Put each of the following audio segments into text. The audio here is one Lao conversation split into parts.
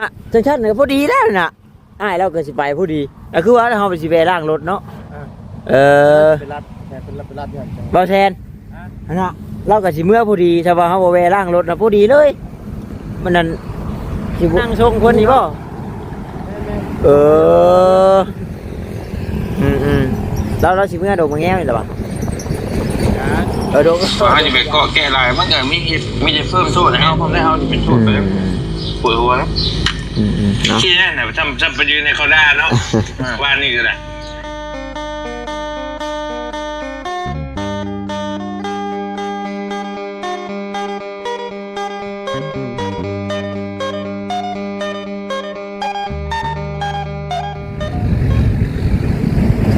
ອ່ະ ຈັ່ງຊັ້ນກໍພໍດີແລ້ວນະ ອ້າຍລາວກໍຊິໄປພໍດີ ກໍຄືວ່າເຮົາໄປຊິແວ່ລ້າງລົດເນາະ. ອ່າ ເອີ ໄປລັດ ໄປລັດ ໄປລັດຢູ່ຫັ້ນ ເບົາແຊນ ຮະ? ຫັ້ນນະ ລາວກໍຊິເມືອພໍດີ ຖ້າວ່າເຮົາບໍ່ແວ່ລ້າງລົດນະ ພໍດີເລີຍ. ມັນນັ້ນ ຊິນັ່ງສົ່ງເພິ່ນນີ້ບໍ່? ແມ່ນໆ ເອີ ອືມໆ ລາວ ລາວຊິເມືອດົງມະແງວນີ້ລະຫວາ? ເອີ ດົງ ເຮົາຊິໄປເກາະແກະຫຼາຍ ມັນກໍມີ ມີແຕ່ເພີ່ມໂທດໃຫ້ເຮົາ ພ້ອມແລ້ວເຮົາຊິເປັນໂທດໄປ ອືມ ປວດຫົວນະ. ອືມໆ ເນາະ ທີ່ນັ້ນນະ ຊ້ຳ ຊ້ຳໄປຢືນໃຫ້ເຂົາດ່າເນາະ ເອີ ວ່ານີ້ກໍໄດ້.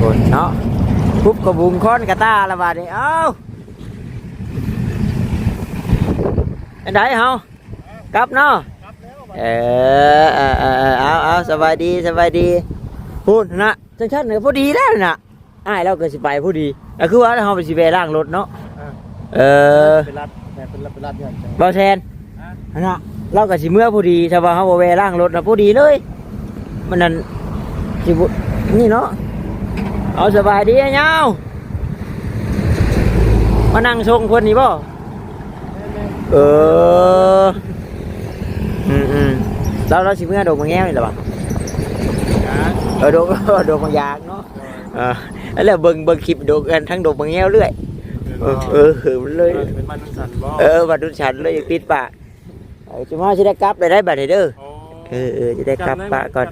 ຄົນເນາະ ປຸບກະບຸງຄອນກະຕ່າລະບາດນີ້. ເອົ້າ ອັນໃດເຮົາ ກັບເນາະ ກັບແລ້ວ ເອີ ເອີ ເອີ ເອີ ເອົາ ເອົາ ສະບາຍດີ ສະບາຍດີ ພຸ້ນນະ. ຈັ່ງຊັ້ນກໍພໍດີແລ້ວນະ ອ້າຍລາວກໍຊິໄປພໍດີ ກໍຄືວ່າເຮົາໄປຊິແວ່ລ້າງລົດເນາະ. ອ່າ ເອີ ໄປລັດ ໄປລັດ ໄປລັດຢູ່ຫັ້ນ ເບົາແຊນ ຮະ? ຫັ້ນນະ ລາວກໍຊິເມືອພໍດີ ຖ້າວ່າເຮົາບໍ່ແວ່ລ້າງລົດນະ ພໍດີເລີຍ. ມັນນັ້ນ ຊິບໍ່ ນີ້ເນາະ ເອົາ ສະບາຍດີອ້າຍຍາວ ມານັ່ງສົ່ງເພິ່ນນີ້ບໍ່? ເອີ ອືມໆ ລາວ ລາວຊິເມືອດົງມະແງວນີ້ລະຫວາ? ເອີ ດົງ ດົງມະຍາງເນາະ. ເອີ ແລ້ວເບິ່ງ ເບິ່ງຄລິບດົງ ອັນ ທັງດົງມະແງວເລື້ອຍ. ເອີ ເອີ ເອີ ມັນເລີຍ ເປັນບ້ານນຸນສັນບໍ່? ເອີ ບ້ານນຸນສັນເລີຍ ຕິດປາກ. ເອີ ຈະມາຊິໄດ້ກັບໄດ້ໄດ໋ບາດນີ້ເດີ. ໂອ້ ເອີໆ ຈະໄດ້ກັບປະກ່ອນ.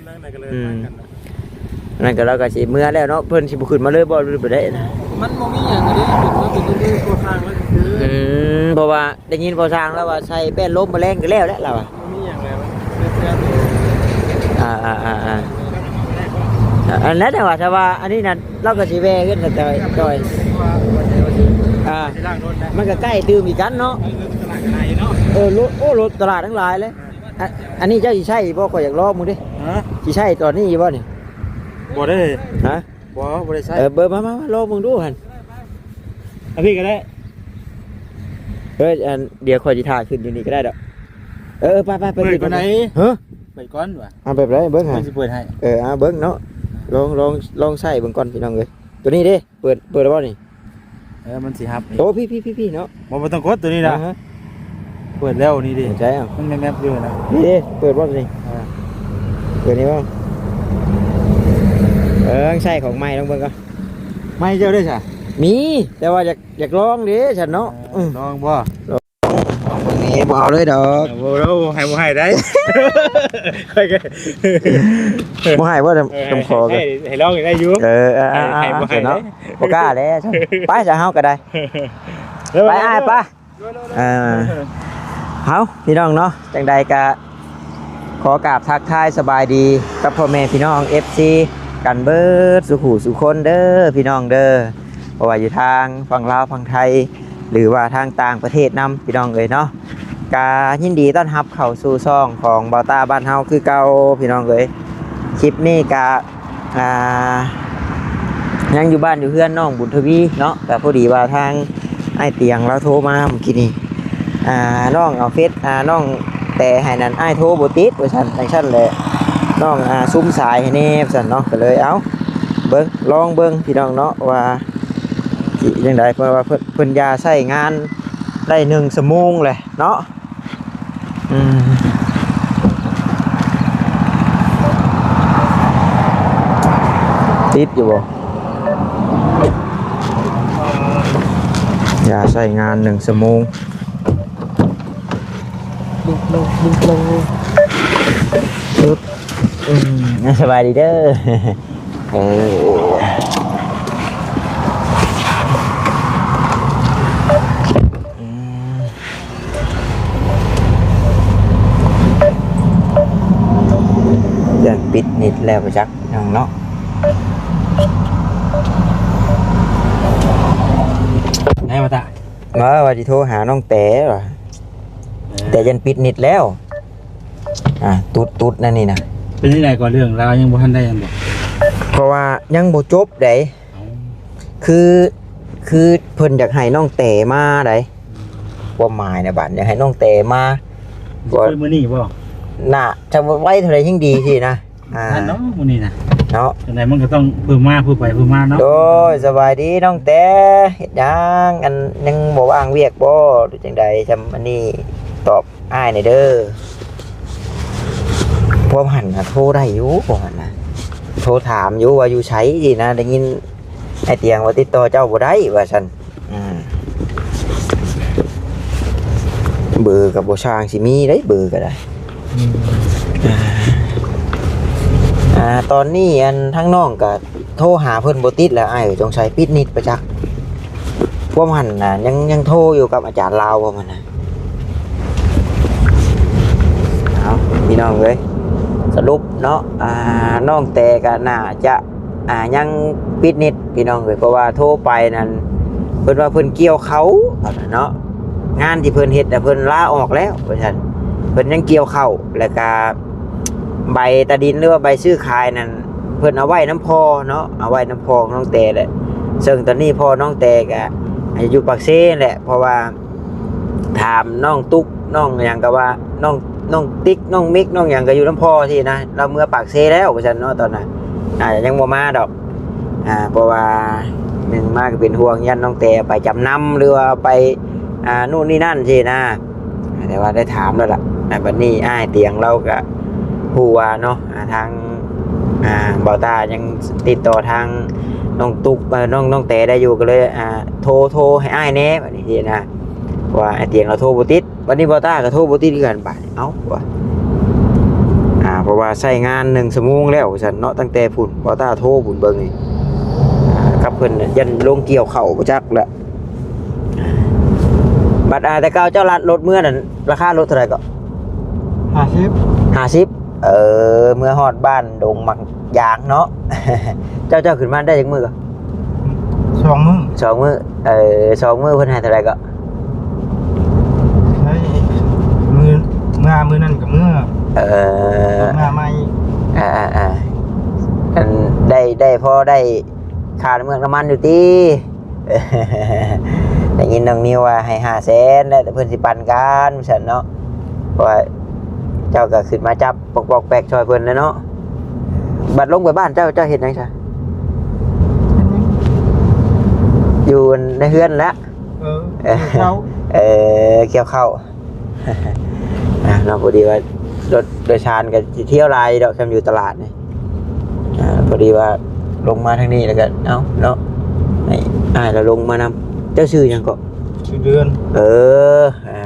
ອືມ ນັ້ນກໍລາວກໍຊິເມືອແລ້ວເນາະ ເພິ່ນຊິບໍ່ຂຶ້ນມາເລີຍບໍ່ ຫຼືບໍ່ໄດ້ນະ? ມັນບໍ່ມີຫຍັງເດ້ ເປັນ ເປັນເລື່ອງຊົ່ວຄາວແລ້ວຊື່. ອືມ ເພາະວ່າໄດ້ຍິນພໍ່ຊ່າງລາວວ່າໃສ່ແປ້ນລົມມື້ແລງກໍແລ້ວແຫຼະລາວວ່າ. ບໍ່ມີຫຍັງແລ້ວ ອ່າໆໆໆ ອັນນັ້ນແຫຼະວ່າ ຖ້າວ່າອັນນີ້ນັ້ນ ລາວກໍຊິແວ່ເຮືອນສະຈອຍ ຈອຍ ອ່າ ມັນກໍໃກ້ຕື່ມອີກກັນເນາະ. ເອີ ລົດ ໂອ້ ລົດຕະຫຼາດທັງຫຼາຍເລີຍ. ອ່າ ອັນ ອັນນີ້ເຈົ້າຊິໃຊ້ບໍ່? ຂ້ອຍຢາກລອງເບິ່ງເດ້. ຮະ? ຊິໃຊ້ຕອນນີ້ຢູ່ບໍ່ນີ້? ບໍ່ໄດ້ ຮະ? ບໍ່ ບໍ່ໄດ້ໃຊ້. ເອີ ເບິ່ງ ມາ ມາ ມາ ລອງເບິ່ງດູຫັ້ນ ເອົາພີ້ກໍໄດ້. ເອີ ອັນ ດຽວຂ້ອຍຊິຖ້າຂຶ້ນຢູ່ນີ້ກໍໄດ້ດອກ. ເອີ ໄປ ໄປ ໄປ ເປີດກ່ອນໄດ໋. ຮະ? ເປີດກ່ອນຫວາ? ເອົາແບບໃດເບິ່ງຫັ້ນ ເພິ່ນຊິເປີດໃຫ້. ເອີ ເອົາເບິ່ງເນາະ ລອງ ລອງ ລອງໃຊ້ເບິ່ງກ່ອນ ພີ່ນ້ອງເອີຍ. ໂຕນີ້ເດ້ ເປີດ ເປີດແລ້ວບໍ່ນີ້? ເອີ ມັນຊິຮັບ. ໂອ້ ພີ້ໆໆໆເນາະ. ບໍ່ ບໍ່ຕ້ອງກົດໂຕນີ້ນະ. ອ່າຮະ ເປີດແລ້ວນີ້ເດ້. ໃຊ່ ມັນແມບໆຢູ່ນະ. ນີ້ເດ້ ເປີດບໍ່ໂຕນີ້? ອ່າ ເປີດນີ້ບໍ່? ເອີ ໃຊ້ຂອງໃໝ່ ລອງເບິ່ງກ່ອນ. ໃໝ່ເຈົ້າເດ້ຊະ? ມີ ແຕ່ວ່າຢາກ ຢາກລອງເດ້ຊັ້ນເນາະ. ເອີ ອືມ ລອງບໍ່? ເບິ່ງນີ້ບໍ່ເອົາເລີຍດອກ. ບໍ່ ບໍ່ໃຫ້ ບໍ່ໃຫ້ໄດ໋. ບໍ່ໃຫ້ບໍ່? ເອີ ຄຳຂໍ ໃຫ້ ໃຫ້ລອງໄດ້ຢູ່. ເອີ ອ່າ ໃຫ້ ໃຫ້ບໍ່ໃຫ້ເນາະ ບໍ່ກ້າແລ້ວ. ໄປຊະ ເຮົາກໍໄດ້ ໄປອ້າຍ ໄປ. ເອີ ເຮົາ ພີ່ນ້ອງເນາະ ຈັ່ງໃດກໍຂໍກາບທັກທາຍສະບາຍດີກັບພໍ່ແມ່ພີ່ນ້ອງ ເອັຟຊີ ກັນເບິດສູ່ຜູ້ສູ່ຄົນເດີ ພີ່ນ້ອງເດີ. ບໍ່ວ່າຢູ່ທາງຝັ່ງລາວ ຝັ່ງໄທ ຫຼືວ່າທາງຕ່າງປະເທດນຳ ພີ່ນ້ອງເອີຍເນາະ. ກະຍິນດີຕ້ອນຮັບເຂົ້າສູ່ຊ່ອງຂອງບ່າວຕ້າບ້ານເຮົາຄືເກົ່າ ພີ່ນ້ອງເອີຍ. ຄລິບນີ້ກະ ອ່າ ຍັງຢູ່ບ້ານຢູ່ເຮືອນນ້ອງບຸນທະວີເນາະ. ກະພໍດີວ່າທາງອ້າຍຕຽງລາວໂທມາເມື່ອກີ້ນີ້ ອ່າ ນ້ອງເອົາເຟສ ອ່າ ນ້ອງແຕໃຫ້ນັ້ນ ອ້າຍໂທບໍ່ຕິດວ່າຊັ້ນ ຈັ່ງຊັ້ນແຫຼະ ນ້ອງ ອ່າ ຊຸມສາຍໃຫ້ແດ່ວ່າຊັ້ນເນາະ. ກໍເລີຍ ເອົ້າ ເບິ່ງ ລອງເບິ່ງ ພີ່ນ້ອງເນາະ ວ່າ ຊິຈັ່ງໃດ ເພາະວ່າເພິ່ນ ເພິ່ນຢ່າໃຊ້ງານໄດ້ໜຶ່ງຊົ່ວໂມງແຫຼະເນາະ. ອືມ ຕິດຢູ່ບໍ່? ຢ່າໃຊ້ງານໜຶ່ງຊົ່ວໂມງ. ອືມ ສະບາຍດີເດີ. ເອີ ອືມ ຢ້ານປິດເນັດແລ້ວປະຈັກ ພີ່ນ້ອງເນາະ. ໄດ້ບໍ່ຕາ? ວ່າ ວ່າຊິໂທຫານ້ອງແຕວ່າ ເອີ ແຕ່ຢ້ານປິດເນັດແລ້ວ. ອ່າ ຕຸດ ຕຸດນັ້ນນີ້ນະ. ເປັນຈັ່ງໃດກໍເລື່ອງລາວຍັງບໍ່ທັນໄດ້ອັນບໍ່? ເພາະວ່າຍັງບໍ່ຈົບໃດ໋. ເອົ້າ ຄື ຄືເພິ່ນຢາກໃຫ້ນ້ອງແຕມາໃດ໋. ອືມ ຄວາມໝາຍນະ ບາດຢາກໃຫ້ນ້ອງແຕມາ. ຊິຄຸຍມື້ນີ້ບໍ່? ໜ້າຈະໄວເທົ່າໃດຍິ່ງດີຊີ້ນະ. ອ່າ ນັ້ນເນາະ ມື້ນີ້ນະເນາະ ຈັ່ງໃດມັນກໍຕ້ອງເພີ່ມມາ ເພີ່ມໄປເພີ່ມມາເນາະ. ໂດຍ ສະບາຍດີນ້ອງແຕ ເຮັດຫຍັງ? ອັນ ຍັງບໍ່ວ່າງວຽກບໍ່ ຫຼືຈັ່ງໃດ? ຊ່ຳອັນນີ້ຕອບອ້າຍແດ່ເດີ. ພວກຫັ້ນນະໂທໄດ້ຢູ່ ພວກຫັ້ນນະ ໂທຖາມຢູ່ວ່າຢູ່ໃສຊີ້ນະ ໄດ້ຍິນອ້າຍຕຽງວ່າຕິດຕໍ່ເຈົ້າບໍ່ໄດ້ວ່າຊັ້ນ. ອືມ ເບີກໍບໍ່ຊ່າງຊິມີໄດ໋ ເບີກໍໄດ້. ອືມ ອ່າ ຕອນນີ້ອັນທາງນ້ອງກໍໂທຫາເພິ່ນບໍ່ຕິດແລ້ວອ້າຍ ສົງໄສປິດນິດໄປຈັກ. ພວກຫັ້ນນະ ຍັງ ຍັງໂທຢູ່ກັບອາຈານລາວພວກມັນນະ. ເອົາ ພີ່ນ້ອງເອີຍ ສະຫຼຸບເນາະ ອ່າ ນ້ອງແຕກໍໜ້າຈະ ອ່າ ຍັງປິດນິດພີ່ນ້ອງເອີຍ ເພາະວ່າໂທໄປນັ້ນ ເພິ່ນວ່າເພິ່ນກ່ຽວເຂົ້າເນາະ ງານທີ່ເພິ່ນເຮັດນະ ເພິ່ນລາອອກແລ້ວວ່າຊັ້ນ. ເພິ່ນຍັງກ່ຽວເຂົ້າ ແລ້ວກະໃບຕາດິນ ຫຼືວ່າໃບຊື້ຂາຍນັ້ນ ເພິ່ນເອົາໄວ້ນຳພໍ່ເນາະ ເອົາໄວ້ນຳພໍ່ຂອງນ້ອງແຕແຫຼະ. ເຊິ່ງຕອນນີ້ພໍ່ນ້ອງແຕກະຢູ່ປາກເຊແຫຼະ ເພາະວ່າ ຖາມນ້ອງຕຸກ ນ້ອງຫຍັງກໍວ່າ ນ້ອງ ນ້ອງຕິກ ນ້ອງມິກ ນ້ອງຫຍັງກໍຢູ່ນຳພໍ່ຊີ້ນະ ລາວເມືອປາກເຊແລ້ວວ່າຊັ້ນເນາະ. ຕອນນັ້ນອາດຈະຍັງບໍ່ມາດອກ ອ່າ ເພາະວ່າໜຶ່ງມາກໍເປັນຫ່ວງ ຢ້ານນ້ອງແຕໄປຈຳນຳ ຫຼືວ່າໄປ ອ່າ ນູ້ນນີ້ນັ້ນຊີ້ນະ. ແຕ່ວ່າໄດ້ຖາມແລ້ວລະ ແລ້ວບັດນີ້ອ້າຍຕຽງລາວກໍຮູ້ວ່າເນາະ ອ່າ ທາງ ອ່າ ບ່າວຕ້າຍັງຕິດຕໍ່ທາງນ້ອງຕຸກ ເອີ ນ້ອງ ນ້ອງແຕໄດ້ຢູ່ ກໍເລີຍ ອ່າ ໂທ ໂທໃຫ້ອ້າຍແດ່ບັດນີ້ຊີ້ນະ ວ່າອ້າຍຕຽງລາວໂທບໍ່ຕິດ. ບັດນີ້ບ່າວຕ້າກໍໂທບໍ່ຕິດຄືກັນບາດນີ້ ເອົ້າ ວ່າ ອ່າ ເພາະວ່າໃຊ້ງານໜຶ່ງຊົ່ວໂມງແລ້ວວ່າຊັ້ນເນາະ ຕັ້ງແຕ່ພຸ້ນບ່າວຕ້າໂທພຸ້ນ ເບິ່ງນີ້ ອ່າ ກັບເພິ່ນຢ້ານລົງກ່ຽວເຂົ້າບໍ່ຈັກແຫຼະ. ບັດ ອ່າ ແຕ່ເກົ່າເຈົ້າລັດລົດເມືອນັ້ນ ລາຄາລົດເທົ່າໃດເກາະ? ຫ້າສິບ ຫ້າສິບ. ເອີ ເມືອຮອດບ້ານດົງໝາກຢາງເນາະ. ເຈົ້າ ເຈົ້າຂຶ້ນມາໄດ້ຈັກມື້ເກາະ? ສອງມື້ ສອງມື້. ເອີ ສອງມື້ເພິ່ນໃຫ້ເທົ່າໃດເກາະ? ໃຊ້ມື້ ເມືອມື້ນັ້ນກໍເມືອ ເອີ ມາໃໝ່. ອ່າໆໆ ອັນ ໄດ້ ໄດ້ພໍໄດ້ຄ່ານ້ຳເມືອກນ້ຳມັນຢູ່ຕິ? ໄດ້ຍິນນ້ອງນິວວ່າໃຫ້ຫ້າແສນແລ້ວ ແຕ່ເພິ່ນຊິປັນກັນວ່າຊັ້ນເນາະ ເພາະວ່າເຈົ້າກໍຂຶ້ນມາຈັບປອກໆແປກຊ່ອຍເພິ່ນແຫຼະເນາະ. ບັດລົງໄປບ້ານເຈົ້າ ເຈົ້າເຮັດຫຍັງຊະ? ຢູ່ໃນເຮືອນແຫຼະ. ເອີ ເອີ ກ່ຽວເຂົ້າ ເອີ ກ່ຽວເຂົ້າ. ອ່າ ເນາະ ພໍດີວ່າລົດໂດຍສານກໍຊິທ່ຽວຫຼາຍດອກ ຄັນຢູ່ຕະຫຼາດນີ້. ອ່າ ພໍດີວ່າລົງມາທາງນີ້ແລ້ວກໍ ເອົ້າ ເນາະ ໃຫ້ອ້າຍລາວລົງມານຳ. ເຈົ້າຊື່ຫຍັງເກາະ? ຊື່ເດືອນ. ເອີ ອ່າ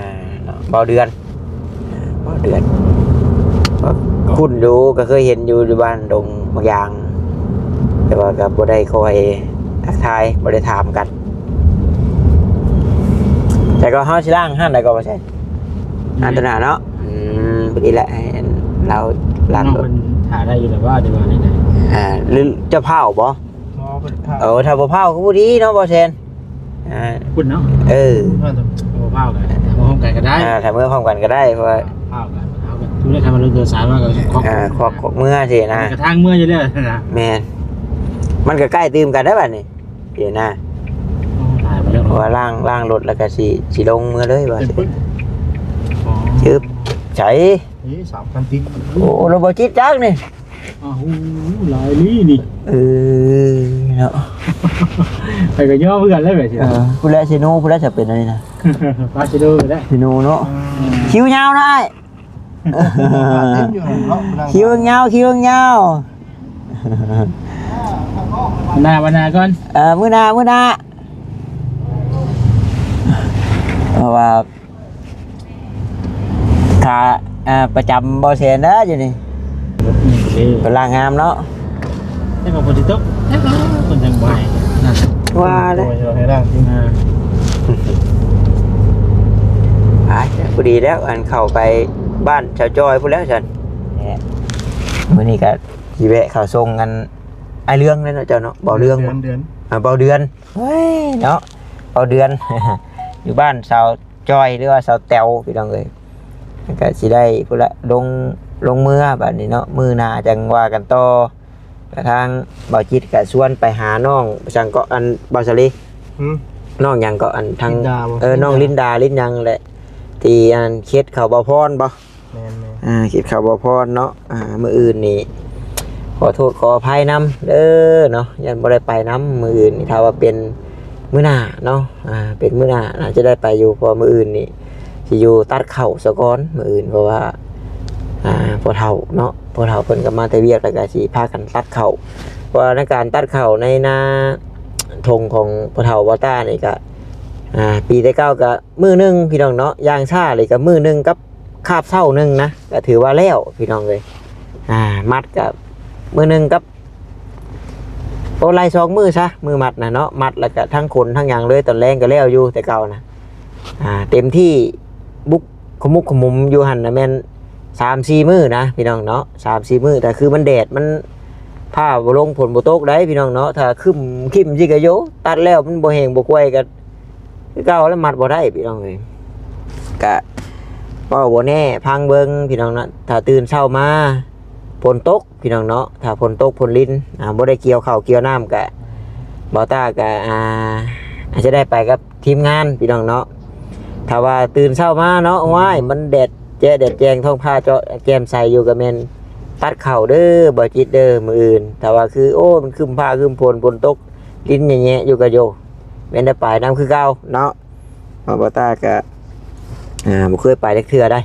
ເນາະ ເບົາເດືອນ ເບົາເດືອນ ຄຸ້ນຢູ່ ກໍເຄີຍເຫັນຢູ່ ຢູ່ບ້ານດົງໝາກຢາງ ແຕ່ວ່າກໍບໍ່ໄດ້ຄ່ອຍທັກທາຍ ບໍ່ໄດ້ຖາມກັນ. ແຕ່ກໍເຮົາຊິລ້າງຮ້ານໃດກໍບໍ່ໃຊ່ ຮ້ານຕົວໜ້າເນາະ. ອືມ ພໍດີແຫຼະ ໃຫ້ອັນລາວລ້າງລົດ ເພິ່ນຖ້າໄດ້ຢູ່ແລ້ວວ່າ ດີວ່ານີ້ນະ. ອ່າ ຫຼືເຈົ້າພ້າວບໍ່? ບໍ່ ບໍ່ໄດ້ພ້າວ. ເອີ ຖ້າບໍ່ພ້າວກໍບໍ່ດີເນາະ ບໍ່ແຊນ. ອ່າ ພຸ້ນເນາະ. ເອີ ບໍ່ພ້າວກໍເອົາມາພ້ອມກັນກໍໄດ້. ອ່າ ຖ້າເມືອພ້ອມກັນກໍໄດ້ ເພາະວ່າພ້າວກໍເອົາກັນ ທຸກຄົນກໍມາລົງໂດຍສານມາກໍຄອກ ອ່າ ຄອກ ຄອກເມືອຊີ້ນະ ກະທາງເມືອຢູ່ແລ້ວນະ. ແມ່ນ ມັນກໍໃກ້ຕື່ມກັນໄດ໋ບັດນີ້. ເດນະ ໂອ້ ຕາຍໄປແລ້ວ ເພາະວ່າລ້າງ ລ້າງລົດແລ້ວກໍຊິ ຊິລົງເມືອເລີຍວ່າ. ອໍ ຈຶບ ໃສ ເອີ ສາມຄັນຕິດ. ໂອ້ ລົດບໍ່ຈິດຈັກນີ້. ອ້າວ ຫຼາຍລີ້ນີ້. ເອີ ເນາະ ໃຜກໍຍອມຄືກັນແລ້ວແບບນີ້. ເອີ ຜູ້ແລະເຊໂນ ຜູ້ແລະຈະເປັນອັນນີ້ນະ ປາເຊໂນກໍໄດ້ ເຊໂນເນາະ. ອືມ ຄິວຍາວນະອ້າຍ. ຄິວຍາວ ຄິວຍາວ. ມື້ໜ້າ ມື້ໜ້າກ່ອນ. ເອີ ມື້ໜ້າ ມື້ໜ້າ ເພາະວ່າຖ້າ ເອີ ປະຈຳບໍ່ແຊນເດີຢູ່ນີ້. ເອີ ເພິ່ນລ້າງງາມເນາະ. ແລ້ວກໍຝົນຊິຕົກ ແລ້ວກໍເພິ່ນຈັ່ງບໍ່ໃຫ້ນັ້ນ ວ່າແລ້ວ ໂອ້ຍ ໃຫ້ລ້າງ. ອ່າ ໄປ ພໍດີແລ້ວ ອັນເຂົ້າໄປບ້ານຊາວຈ້ອຍພຸ້ນແລ້ວຊັ້ນ. ແຫຼະ ມື້ນີ້ກໍຊິແວະເຂົ້າສົ່ງອັນອ້າຍເລື່ອງແລ້ວເນາະ ເຈົ້າເນາະ ເບົາເລື່ອງ. ເດືອນ ເດືອນ ອ່າ ເບົາເດືອນ. ໂອ້ຍ ເນາະ ເບົາເດືອນ ຢູ່ບ້ານຊາວ ຈອຍ ຫຼືວ່າສາວແຕວ ພີ່ນ້ອງເອີຍ. ແລ້ວກໍຊິໄດ້ພຸ້ນລະ ລົງ ລົງເມືອບາດນີ້ເນາະ ມື້ໜ້າຈັ່ງວ່າກັນຕໍ່. ກະທາງບ່າວຈິດກະຊວນໄປຫານ້ອງ ສັງເກາະ ອັນ ບ່າວສາລີ. ຫືມ? ນ້ອງຫຍັງເກາະ ອັນທາງ ລິນດາບໍ່? ເອີ ນ້ອງລິນດາ ລິນຫຍັງແຫຼະ ທີ່ອັນເຂດເຂົາບ່າວພອນບໍ່? ແມ່ນໆ. ອ່າ ກິນເຂົ້າບໍ່ພອນເນາະ ອ່າ ມື້ອື່ນນີ້ຂໍໂທດຂໍອະໄພນຳເດີເນາະ ຢ້ານບໍ່ໄດ້ໄປນຳມື້ອື່ນນີ້ ຖ້າວ່າເປັນມື້ໜ້າເນາະ ອ່າ ເປັນມື້ໜ້າໜ້າຈະໄດ້ໄປຢູ່ ເພາະວ່າມື້ອື່ນນີ້ຊິຢູ່ຕັດເຂົ້າສາກ່ອນ ມື້ອື່ນ ເພາະວ່າ ອ່າ ພໍ່ເຖົ້າເນາະ ພໍ່ເຖົ້າເພິ່ນກໍມາແຕ່ວຽກ ແລ້ວກໍຊິພາກັນຕັດເຂົ້າ ເພາະວ່າໃນການຕັດເຂົ້າໃນນາທົ່ງຂອງພໍ່ເຖົ້າບ່າວຕ້ານີ້ກໍ ອ່າ ປີແຕ່ເກົ່າກໍ ມື້ໜຶ່ງພີ່ນ້ອງເນາະ ຢ່າງຊ້າເລີຍກໍມື້ໜຶ່ງກັບຄາບເຊົ້າໜຶ່ງນະ ກໍຖືວ່າແລ້ວພີ່ນ້ອງເອີຍ ອ່າ ມັດກໍມື້ໜຶ່ງກັບ ໂອ້ ໄລ່ສອງມື້ຊະ ມື້ມັດນະເນາະ ມັດແລ້ວກໍທັງຂົນທັງຫຍັງເລີຍ ຕອນແລງກໍແລ້ວຢູ່ ແຕ່ເກົ່ານະ ອ່າ ເຕັມທີ່ບຸກຂະໝຸກຂະໝຸມຢູ່ຫັ້ນນະ ແມ່ນສາມສີ່ມື້ນະພີ່ນ້ອງເນາະ ສາມສີ່ມື້ ແຕ່ຄືມັນແດດ ມັນຟ້າບໍ່ລົງ ຝົນບໍ່ຕົກໃດ໋ພີ່ນ້ອງເນາະ ຖ້າຄຶ້ມຄິ້ມຊີ້ກະໂຍ ຕັດແລ້ວມັນບໍ່ແຫ້ງບໍ່ກວຍກໍ ຄືເກົ່າແລ້ວ ມັດບໍ່ໄດ້ພີ່ນ້ອງເອີຍ ກະເວົ້າບໍ່ແນ່ ຟັງເບິ່ງພີ່ນ້ອງເນາະ ຖ້າຕື່ນເຊົ້າມາຝົນຕົກພີ່ນ້ອງເນາະ ຖ້າຝົນຕົກຝົນລິນ ອ່າ ບໍ່ໄດ້ກ່ຽວເຂົ້າກ່ຽວນ້ຳ ກະ ບ່າວຕ້າກະ ອ່າ ອາດຈະໄດ້ໄປກັບທີມງານພີ່ນ້ອງເນາະ ຖ້າວ່າຕື່ນເຊົ້າມາເນາະ ໂອ້ຍ ມັນແດດແຈ້ແດດແຈ້ງ ທ້ອງຟ້າເຈາະແຈ່ມໃສຢູ່ ກະແມ່ນຕັດເຂົ້າເດີ ບ່າວຈິດເດີ ມື້ອື່ນ ຖ້າວ່າຄື ໂອ້ ມັນຄຶ້ມຟ້າຄຶ້ມຝົນ ຝົນຕົກ ດິນແຍະໆຢູ່ກະໂຍ ແມ່ນໄດ້ໄປນຳຄືເກົ່າເນາະ ເພາະບ່າວຕ້າກະ ອ່າ ບໍ່ເຄີຍໄປຈັກເທື່ອໃດ໋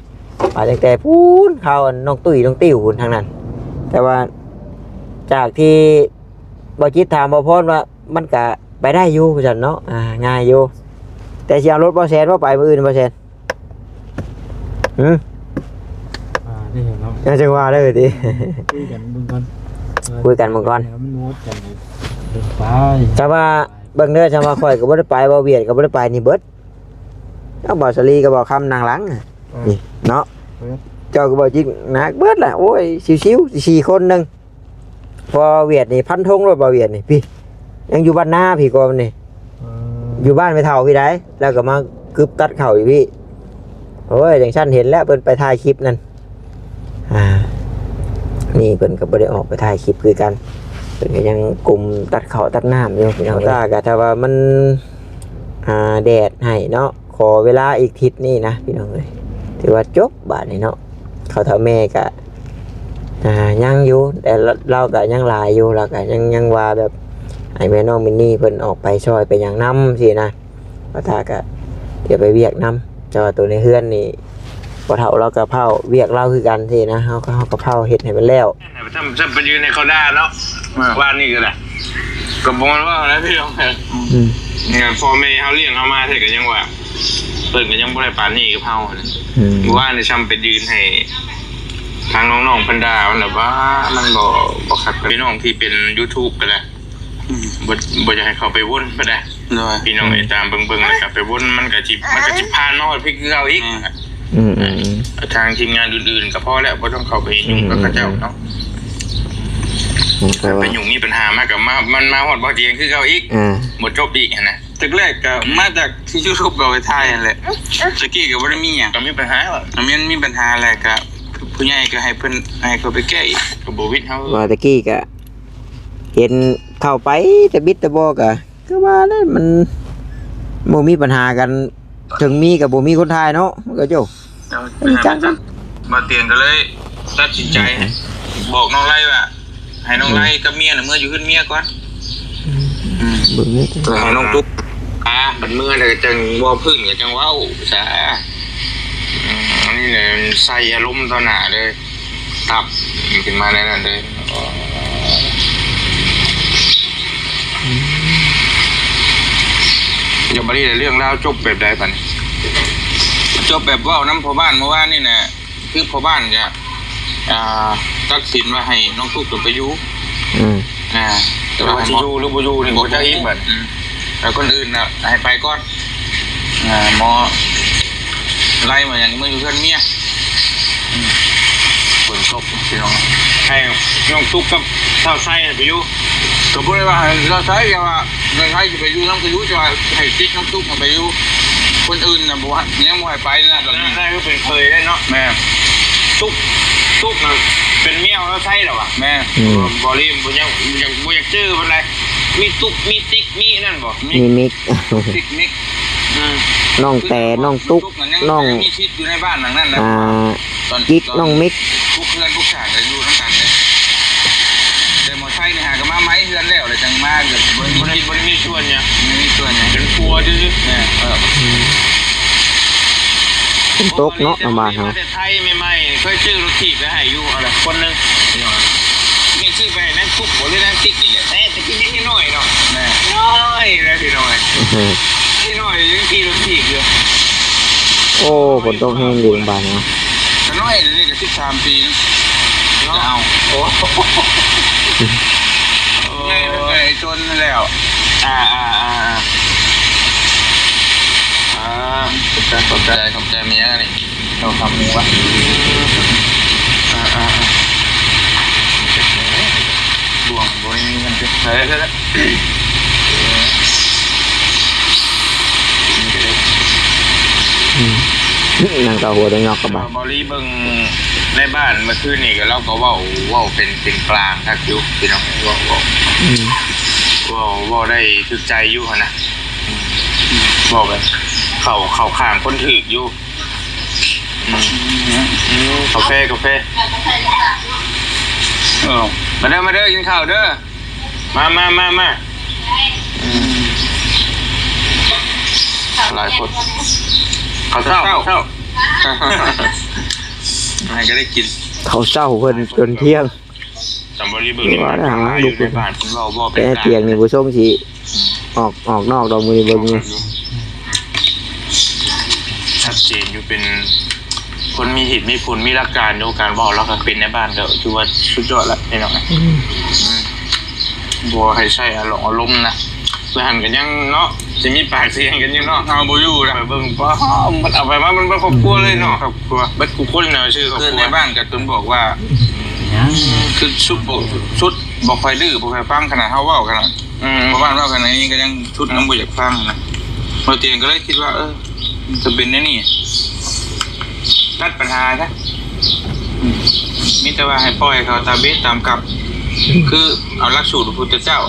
ໄປຕັ້ງແຕ່ພຸ້ນ ຄາວນ້ອງຕຸ້ຍນ້ອງຕິວພຸ້ນທາງນັ້ນ ແຕ່ວ່າຈາກທີ່ບ່າວຈິດຖາມບ່າວພອນວ່າ ມັນກະໄປໄດ້ຢູ່ວ່າຊັ້ນເນາະ ອ່າ ງ່າຍຢູ່ ແຕ່ຊິເອົາລົດບ່າວແສນບໍ່ໄປມື້ອື່ນ ບ່າວແສນ? ຫື? ອ່າ ນີ້ເນາະ ຍັງຈັ່ງວ່າເດີຕິ ຄຸຍກັນເບິ່ງກ່ອນ ຄຸຍກັນເບິ່ງກ່ອນ ໃຫ້ມັນໂຫວດກັນ ເບິ່ງໄປ ແຕ່ວ່າ ເບິ່ງເດີ ຖ້າວ່າຂ້ອຍກໍບໍ່ໄດ້ໄປ ບ່າວຫວຽດກໍບໍ່ໄດ້ໄປນີ້ເບິດ ເອົາ ບ່າວສາລີກັບບ່າວຄຳນັ່ງຫຼັງ ເອີ ນີ້ເນາະ ເອີ ເຈົ້າກັບບ່າວຈິດໜັກເບິດລະ ໂອ້ຍ ຊິວໆ ສີ່ຄົນໜຶ່ງ ເພາະວ່າຫວຽດນີ້ຟັນທົງໂລດ ບ່າວຫວຽດນີ້ ພີ້ ຍັງຢູ່ບ້ານນາພີ້ກ່ອນນີ້ ເອີ ຢູ່ບ້ານແມ່ເຖົ້າພີ້ໃດ໋ ແລ້ວກໍມາກຶບຕັດເຂົ້າຢູ່ພີ້ ໂອ້ຍ ຈັ່ງຊັ້ນເຫັນແລ້ວ ເພິ່ນໄປຖ່າຍຄລິບນັ້ນ ອ່າ ນີ້ເພິ່ນກໍບໍ່ໄດ້ອອກໄປຖ່າຍຄລິບຄືກັນ ເພິ່ນກໍຍັງກຸມຕັດເຂົ້າຕັດນ້ຳຢູ່ພີ່ນ້ອງ ຕາກໍຖ້າວ່າມັນ ອ່າ ແດດໃຫ້ເນາະ ຂໍເວລາອີກທິດນີ້ນະພີ່ນ້ອງເອີຍ ຖືວ່າຈົບບາດນີ້ເນາະ ເຖົ້າເຖົ້າແມ່ກໍ ອ່າ ຍັງຢູ່ ແຕ່ລາວກໍຍັງຫຼາຍຢູ່ ລາວກໍຍັງ ຍັງວ່າແບບໃຫ້ແມ່ນ້ອງມິນນີ້ເພິ່ນອອກໄປຊ່ອຍໄປຫຍັງນຳຊີ້ນະ ວ່າຖ້າກໍ ດຽວໄປວຽກນຳ ແຕ່ວ່າໂຕໃນເຮືອນນີ້ ພໍ່ເຖົ້າລາວກໍເຝົ້າວຽກລາວຄືກັນຊີ້ນະ ເຮົາກໍ ເຮົາກໍເຝົ້າເຮັດໃຫ້ມັນແລ້ວ ຊ່ຳ ຊ່ຳໄປຢືນໃຫ້ເຂົາດ່າເນາະ ເອີ ວານນີ້ກໍໄດ້ ກໍບໍ່ແມ່ນວ່ານະພີ່ນ້ອງ ອືມ ນີ້ພໍ່ແມ່ເຮົາລ້ຽງເຮົາມາແທ້ກໍຍັງວ່າ ເພິ່ນກໍຍັງບໍ່ໄດ້ປານນີ້ກັບເຮົາຫັ້ນ ອືມ ເມື່ອວານນີ້ຊ່ຳໄປຢືນໃຫ້ທາງນ້ອງໆເພິ່ນດ່າ ມັນແບບວ່າມັນບໍ່ ບໍ່ຄັກ ພີ່ນ້ອງທີ່ເປັນຢູທູບກໍໄດ້ ອືມ ບໍ່ ບໍ່ຢາກໃຫ້ເຂົາໄປວົນປານໃດ ໂດຍ ພີ່ນ້ອງເອີຍ ອືມ ຕາມເບິ່ງໆແລ້ວກໍໄປວົນ ມັນກໍຊິ ມັນກໍຊິຜ່ານມາຮອດພີ້ຄືເກົ່າອີກ ອືມ ອືມໆໆ ທາງທີມງານອື່ນໆກໍພໍແລ້ວ ບໍ່ຕ້ອງເຂົ້າໄປຫຍຸ້ງກັບເຂົາເຈົ້າເນາະ ອືມ ແຕ່ວ່າໄປຫຍຸ້ງມີບັນຫາມາກໍມາ ມັນມາຮອດບໍ່ຕຽງຄືເກົ່າອີກ ອືມ ບໍ່ຈົບອີກຫັ້ນນະ ແຕ່ແລກກໍມາຈາກທີ່ຢູທູບກໍໄປຖ່າຍຫັ້ນແຫຼະ ແຕ່ກີ້ກໍບໍ່ໄດ້ມີຫຍັງ ກໍມີບັນຫາ ມັນມີບັນຫາແຫຼະ ກໍຜູ້ໃຫຍ່ກໍໃຫ້ເພິ່ນ ໃຫ້ເຂົາໄປແກ້ອີກ ກໍບໍ່ວິດເຮົາ ວ່າແຕ່ກີ້ກໍ ເຫັນເຂົ້າໄປແຕ່ບິດແຕ່ບໍ່ກະ ຄືວ່າແຫຼະ ມັນບໍ່ມີບັນຫາກັນ ເຖິງມີກໍບໍ່ມີຄົນຖ່າຍເນາະ ມັນກໍໂຈ້ ເອົາ ຈັກ ບ່າວຕຽງກໍເລີຍຕັດສິນໃຈ ອືມ ບອກນ້ອງໄລວ່າ ໃຫ້ນ້ອງໄລ ອືມ ກັບເມຍນະເມືອຢູ່ເຮືອນເມຍກ່ອນ ອືມ ອືມ ເບິ່ງເດີ ໃຫ້ນ້ອງຕຸກ ອ່າ ບັດເມືອແລ້ວກໍຈັ່ງເວົ້າພື້ນກໍຈັ່ງເວົ້າຊະ ອືມ ອັນນີ້ແຫຼະໃສ່ອາລົມຕໍ່ໜ້າເລີຍ ຕັບຂຶ້ນມາໃນນັ້ນເລີຍ ແລ້ວບັດນີ້ເລື່ອງລາວຈົບແບບໃດບັດນີ້? ຈົບແບບເວົ້ານຳພໍ່ບ້ານເມື່ອວານນີ້ນະ ຄືພໍ່ບ້ານກະ ອ່າ ຕັດສິນວ່າໃຫ້ນ້ອງຕຸກໄປຢູ່ ອືມ ອ່າ ແຕ່ວ່າ ແຕ່ວ່າຊິຢູ່ຫຼືບໍ່ຢູ່ນີ້ບໍ່ຈັກອີກບັດ ອືມ ແລ້ວຄົນອື່ນນະໃຫ້ໄປກ່ອນ ອ່າ ໝໍໄລ່ມາຫຍັງ ເມືອຢູ່ເຮືອນເມຍ ອືມ ຝົນຕົກພີ່ນ້ອງ ໃຫ້ນ້ອງຕຸກກັບທ້າວໄຊໄປຢູ່ ກໍບໍ່ໄດ້ວ່າໃຫ້ທ້າວໄຊ ແຕ່ວ່າທ້າວໄຊຊິໄປຢູ່ນຳກໍຢູ່ ແຕ່ວ່າໃຫ້ຕິດນ້ອງຕຸກໄປຢູ່ ຄົນອື່ນນະບໍ່ ຍັງບໍ່ໃຫ້ໄປນະ ຕອນນີ້ ໄຊຄືເປັນເຂີຍເດ້ເນາະ ແມ່ນ ຕຸກ ຕຸກນະເປັນເມຍຂອງທ້າວໄຊແລ້ວຫວາ ແມ່ນ ອືມ ບໍ່ລີ ບໍ່ ຍັງ ຍັງບໍ່ຢາກຈື່ປານໃດ ມີຕຸກ ມີຕິກ ມີນັ້ນບໍ່ ມີມິກ ຕິກມິກ ອືມ ນ້ອງແຕ ນ້ອງຕຸກ ນ້ອງ ມີຊິດຢູ່ໃນບ້ານຫຼັງນັ້ນແຫຼະ ອ່າ ຕອນ ກິກ ຕອນ ນ້ອງມິກ ປຸກເຮືອນປຸກຊານກໍຢູ່ນຳກັນເດ້ ແຕ່ໝໍໄຊນີ້ຫາກໍມາໃໝ່ເຮືອນແລ້ວ ແລ້ວຈັ່ງມາກໍບໍ່ ບໍ່ໄດ້ ບໍ່ໄດ້ມີສ່ວນຫຍັງ ບໍ່ໄດ້ມີສ່ວນຫຍັງ ເປັນຄົວຊື່ໆ ແມ່ນ ເອີ ອືມ ຝົນຕົກເນາະ ນຳບ້ານເຮົາ ມາແຕ່ໄທໃໝ່ໆ ເຄີຍຊື້ລົດຖີບໄປໃຫ້ຢູ່ ອັນລະຄົນໜຶ່ງ ນີ້ຊື້ໄປໃຫ້ນາງປຸກບໍ ຫຼືນາງຕິກນີ້ແຫຼະ ແຕ່ຕະກີ້ຍັງນ້ອຍເນາະ ແມ່ນ ນ້ອຍແລ້ວພີ່ນ້ອງ ນ້ອຍ ຍັງຂີ່ລົດຖີບຢູ່ ໂອ້ ຝົນຕົກແຮງຢູ່ໂຮງບານເນາະ ກໍນ້ອຍ ນີ້ກໍສິບສາມປີເນາະ ເນາະ ຈະເອົາ ໂອ້ ໃຫຍ່ໄປຈົນແລ້ວ ອ່າ ອ່າ ອ່າ ອ່າ ຂອບໃຈ ຂອບໃຈ ຂອບໃຈແມ່ນີ້ ເຈົ້າທຳໝູ່ວະ ອ່າ ອ່າ ອ່າ ບ່ວງບໍ່ໄດ້ມີເງິນເກັບໃຊ້ແລ້ວ ອືມ ນັ່ງເກົາຫົວຕົວຫຍອກກັບບາດ ເບົາລີເບິ່ງໃນບ້ານເມື່ອຄືນນີ້ ກໍລາວກໍເວົ້າ ເວົ້າເປັນ ເປັນກາງຄັກຢູ່ພີ່ນ້ອງ ເວົ້າ ເວົ້າ ອືມ ເວົ້າ ເວົ້າໄດ້ຖືກໃຈຢູ່ຫັ້ນນະ ອືມ ເວົ້າແບບເຂົ້າ ເຂົ້າຂ້າງຄົນຖືກຢູ່ ອືມ ອືມ ກາແຟ ກາແຟ ເອີ ມາເດີ ມາເດີ ກິນເຂົ້າເດີ ມາ ມາ ມາ ມາ ອືມ ຫຼາຍຄົນ ເຂົ້າເຊົ້າ ເຂົ້າເຊົ້າ ເຂົ້າເຊົ້າ ໃຫ້ກໍໄດ້ກິນ ເຂົ້າເຊົ້າເພິ່ນຈົນທ່ຽງ ສຳບໍລີເບິ່ງ ວ່າແລ້ວຫາລູກ ຢູ່ໃນບ້ານເພິ່ນເວົ້າບໍ່ເປັນ ແຕ່ຕຽງນີ້ ກາງ ບໍ່ຊົງຊິ ອືມ ອອກ ອອກນອກດອກ ມື້ນີ້ເບິ່ງຢູ່ ຊັດເຈນຢູ່ ເປັນຄົນມີເຫດມີຜົນ ມີຫຼັກການຢູ່ ການເວົ້າລາວກໍເປັນໃນບ້ານ ກໍຖືວ່າສຸດຍອດລະພີ່ນ້ອງ ອືມ ອືມ ບໍ່ໃຫ້ໃຊ້ອາລົມ ອາລົມນະ ເພື່ອຫັ້ນກໍຍັງເນາະ ຊິມີປາກສຽງກັນຢູ່ເນາະ ເຮົາບໍ່ຢູ່ລະ ໄປເບິ່ງ ປ້າ ມັນເອົາໄປມາ ມັນເບິດຄອບຄົວເລີຍເນາະ ອືມ ຄອບຄົວ ເບິດທຸກຄົນນະ ຊື່ຄອບຄົວ ໃນບ້ານກໍຈົນບອກວ່າ ຍັງ ຄືສຸດ ສຸດບໍ່ຄ່ອຍດື້ ບໍ່ຄ່ອຍຟັງ ຂະໜາດເຮົາເວົ້າ ຂະໜາດ ອືມ ພໍ່ບ້ານເວົ້າກັນນີ້ກໍຍັງ ຊຸດຍັງບໍ່ຢາກຟັງນະ ບໍ່ຕຽງກໍເລີຍຄິດວ່າ ເອີ ມັນຈະເປັນແນວນີ້ ຕັດປັນຫາຊະ ອືມ ມີແຕ່ວ່າໃຫ້ປ່ອຍເຂົາຕາມເວນຕາມກຳ ອືມ ຄືເອົາຫຼັກສູດຂອງພຸດທະເຈົ້າ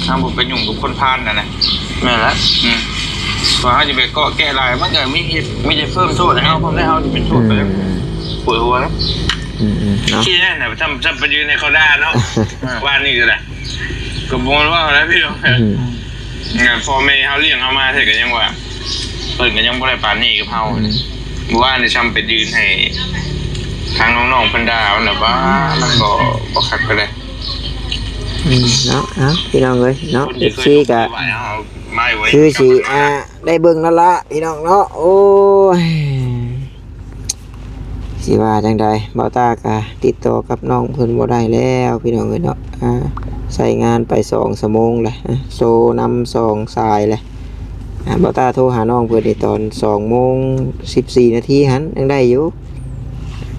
ເຮົາບໍ່ໄປຫຍຸ້ງກັບຄົນພານຫັ້ນນະ ແມ່ນລະ ອືມ ວ່າເຮົາຈະໄປເກາະແກະຫຼາຍ ມັນກໍມີເຮັດ ມີແຕ່ເພີ່ມໂທດໃຫ້ເຮົາ ເພິ່ນໄດ້ ເຮົາຈະເປັນໂທດໄປແລ້ວ ອືມ ປວດຫົວແລ້ວ ອືມໆ ເນາະ ຄິດແນວນັ້ນນະ ທຳ ທຳໄປຢືນໃຫ້ເຂົາດ່າເນາະ ເອີ ວ່ານີ້ກໍໄດ້ ກໍບໍ່ຮູ້ວ່າແລ້ວພີ່ນ້ອງ ອືມ ງານພໍ່ແມ່ເຮົາລ້ຽງເຮົາມາແທ້ກໍຍັງວ່າ ເພິ່ນກໍຍັງບໍ່ໄດ້ປານນີ້ກັບເຮົາ ອືມ ມື້ວານນີ້ຊ້ຳໄປຢືນໃຫ້ທາງນ້ອງໆເພິ່ນດ່າ ມັນແບບວ່າ ມັນບໍ່ ບໍ່ຄັກປານໃດ ອືມ ເນາະ ເອົາ ພີ່ນ້ອງເອີຍເນາະ ເອັຟຊີ ກໍ ຄືຊິ ອ່າ ໄດ້ເບິ່ງແລ້ວລະ ພີ່ນ້ອງເນາະ ໂອ້ຍ ຊິວ່າຈັ່ງໃດ ບ່າວຕ້າກະຕິດຕໍ່ກັບນ້ອງເພິ່ນບໍ່ໄດ້ແລ້ວ ພີ່ນ້ອງເອີຍເນາະ ອ່າ ໃຊ້ງານໄປສອງຊົ່ວໂມງແລ້ວ ໂຊນຳສອງສາຍແລ້ວ ອ່າ ບ່າວຕ້າໂທຫານ້ອງເພິ່ນນີ້ຕອນສອງໂມງສິບສີ່ນາທີຫັ້ນ ຍັງໄດ້ຢູ່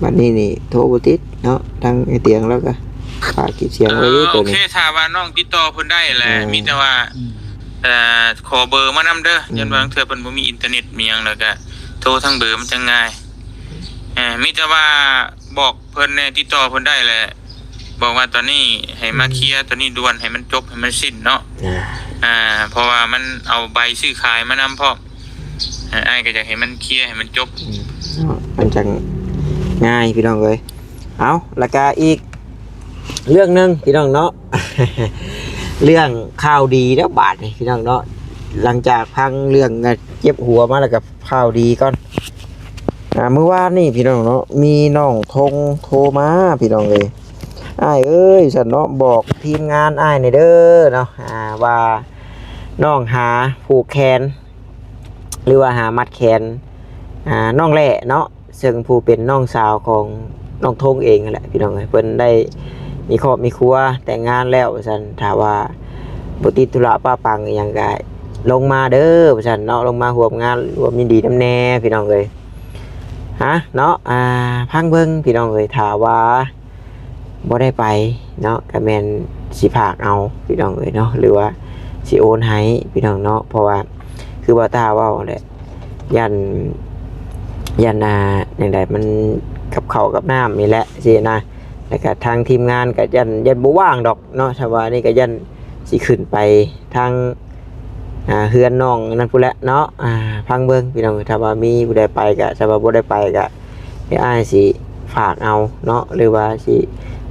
ບັດນີ້ນີ້ໂທບໍ່ຕິດເນາະ ທາງໄອ້ຕຽງລາວກະປາກຄລິບສຽງໄວ້ຢູ່ ເອີ ໂຕນີ້ ໂອເຄ ຖ້າວ່ານ້ອງຕິດຕໍ່ເພິ່ນໄດ້ແຫຼະ ເອີ ມີແຕ່ວ່າ ເອີ ຂໍເບີມານຳເດີ ອືມ ຢ້ານວ່າລາງເທື່ອເພິ່ນບໍ່ມີອິນເຕີເນັດມີຫຍັງ ແລ້ວກະໂທທາງເບີມັນຈັ່ງງ່າຍ ເອີ ມີແຕ່ວ່າບອກເພິ່ນແດ່ ຕິດຕໍ່ເພິ່ນໄດ້ແຫຼະ ບອກວ່າຕອນນີ້ໃຫ້ມາເຄຍ ອືມ ຕອນນີ້ດ່ວນ ໃຫ້ມັນຈົບ ໃຫ້ມັນສິ້ນເນາະ ອ່າ ອ່າ ເພາະວ່າມັນເອົາໃບຊື້ຂາຍມານຳພ້ອມ ອ່າ ອ້າຍກໍຢາກໃຫ້ມັນເຄຍ ໃຫ້ມັນຈົບ ອືມ ເນາະ ມັນຈັ່ງງ່າຍ ພີ່ນ້ອງເອີຍ ເອົາ ແລ້ວກະອີກເລື່ອງໜຶ່ງ ພີ່ນ້ອງເນາະ ເລື່ອງຂ່າວດີແລ້ວບາດນີ້ ພີ່ນ້ອງເນາະ ຫຼັງຈາກຟັງເລື່ອງເຈັບຫົວມາແລ້ວກໍ ຂ່າວດີກ່ອນ ອ່າ ມື້ວານນີ້ພີ່ນ້ອງເນາະ ມີນ້ອງທົງໂທມາພີ່ນ້ອງເອີຍ ອ້າຍເອີຍ ຊັ້ນເນາະ ບອກທີມງານອ້າຍແດ່ເດີເນາະ ອ່າ ວ່ານ້ອງຫາຜູກແຂນ ຫຼືວ່າຫາມັດແຂນ ອ່າ ນ້ອງແຫຼ້ເນາະ ເຊິ່ງຜູ້ເປັນນ້ອງສາວຂອງນ້ອງທົງເອງຫັ້ນແຫຼະພີ່ນ້ອງເອີຍ ເພິ່ນໄດ້ມີຄອບມີຄົວແຕ່ງງານແລ້ວວ່າຊັ້ນ ຖ້າວ່າບໍ່ຕິດທຸລະປະປັງອີ່ຫຍັງກະລົງມາເດີວ່າຊັ້ນເນາະ ລົງມາຮ່ວມງານຮ່ວມຍິນດີນຳແດ່ພີ່ນ້ອງເອີຍ ຮະ ເນາະ ອ່າ ຟັງເບິ່ງພີ່ນ້ອງເອີຍ ຖ້າວ່າບໍ່ໄດ້ໄປເນາະ ກະແມ່ນຊິຝາກເອົາພີ່ນ້ອງເອີຍເນາະ ຫຼືວ່າຊິໂອນໃຫ້ພີ່ນ້ອງເນາະ ເພາະວ່າ ຄືບ່າວຕ້າເວົ້າແຫຼະ ຢ້ານ ຢ້ານ ອ່າ ຈັ່ງໃດ ມັນກັບເຂົ້າກັບນ້ຳນີ້ແຫຼະຊີ້ນະ ແລ້ວກະທາງທີມງານກະຢ້ານ ຢ້ານບໍ່ວ່າງດອກເນາະ ຖ້າວ່ານີ້ກະຢ້ານຊິຂຶ້ນໄປທາງ ອ່າ ເຮືອນນ້ອງນັ້ນພຸ້ນແຫຼະເນາະ ອ່າ ຟັງເບິ່ງພີ່ນ້ອງ ຖ້າວ່າມີຜູ້ໃດໄປກະ ຖ້າວ່າບໍ່ໄດ້ໄປກະ ດຽວອ້າຍຊິຝາກເອົາເນາະ ຫຼືວ່າຊິ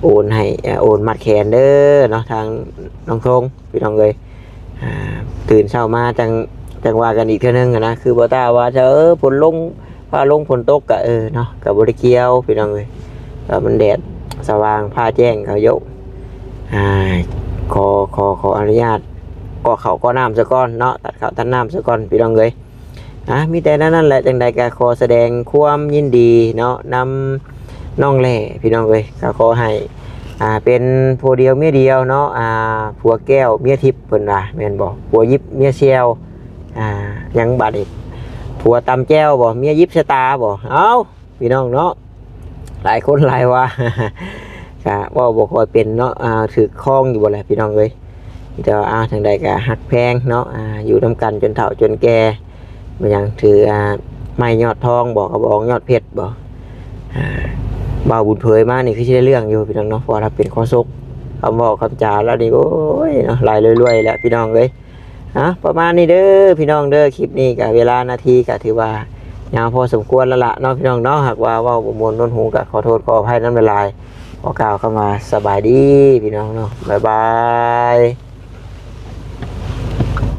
ໂອນໃຫ້ ເອີ່ ໂອນມັດແຂນເດີເນາະ ທາງນ້ອງທົງ ພີ່ນ້ອງເອີຍ. ອ່າ ຕື່ນເຊົ້າມາຈັ່ງ ຈັ່ງວ່າກັນອີກເທື່ອໜຶ່ງຫັ້ນນະ. ຄືບໍ່ຕ້າວ່າ ເອີ ຝົນລົງ ຟ້າລົງ ຝົນຕົກກະ ເອີ ເນາະ ກະບໍ່ໄດ້ກ່ຽວ ພີ່ນ້ອງເອີຍ. ກໍມັນແດດສະຫວ່າງ ຟ້າແຈ້ງເຂົາໂຍກ. ອ່າ ຂໍ ຂໍ ຂໍອະນຸຍາດ ກໍເຂົ້າກໍນ້ຳຊະກ່ອນເນາະ ຕັດເຂົ້າຕັດນ້ຳຊະກ່ອນ ພີ່ນ້ອງເອີຍ. ອ່າ ມີແຕ່ແນວນັ້ນແຫຼະ. ຈັ່ງໃດກໍຂໍສະແດງຄວາມຍິນດີເນາະ ນຳນ້ອງແຫຼ້ ພີ່ນ້ອງເອີຍ. ກໍຂໍໃຫ້ ອ່າ ເປັນຜົວດຽວເມຍດຽວເນາະ ອ່າ ຜົວແກ້ວເມຍທິບ ເພິ່ນວ່າແມ່ນບໍ່? ຜົວຢິບເມຍແຊວ ອ່າ ຫຍັງບາດນີ້? ຜົວຕຳແຈ່ວບໍ່? ເມຍຢິບຊະຕາບໍ່? ເອົ້າ ພີ່ນ້ອງເນາະ ຫຼາຍຄົນຫຼາຍວ່າ ກະເວົ້າບໍ່ຄ່ອຍເປັນເນາະ ອ່າ ຖືກຄອງຢູ່ບໍ່ແຫຼະ ພີ່ນ້ອງເອີຍ. ມີແຕ່ວ່າ ອ່າ ຈັ່ງໃດກະຮັກແພງເນາະ ອ່າ ຢູ່ນຳກັນຈົນເຖົ້າຈົນແກ່. ແມ່ນຫຍັງ ຖື ອ່າ ໄມ້ຍອດທອງບໍ່? ກະບອງຍອດເພັດບໍ່? ອ່າ ບ່າວບຸນເຜີຍມານີ້ຄືຊິໄດ້ເລື່ອງຢູ່ ພີ່ນ້ອງເນາະ ເພາະວ່າລາວເປັນຄອສົກ. ຄຳເວົ້າຄຳຈາລາວນີ້ ໂອ້ຍເນາະ ຫຼາຍລວຍໆແຫຼະ ພີ່ນ້ອງເອີຍ. ອ່ະ ປະມານນີ້ເດີພີ່ນ້ອງເດີ. ຄລິບນີ້ກະເວລານາທີກະຖືວ່າຍາວພໍສົມຄວນແລ້ວລະເນາະ ພີ່ນ້ອງເນາະ. ຫາກວ່າເວົ້າບໍ່ມ່ວນນວນຫູກະຂໍໂທດຂໍອະໄພນຳຫຼາຍໆ. ຂໍກ່າວຄຳວ່າສະບາຍດີພີ່ນ້ອງເນາະ ບາຍບາຍ.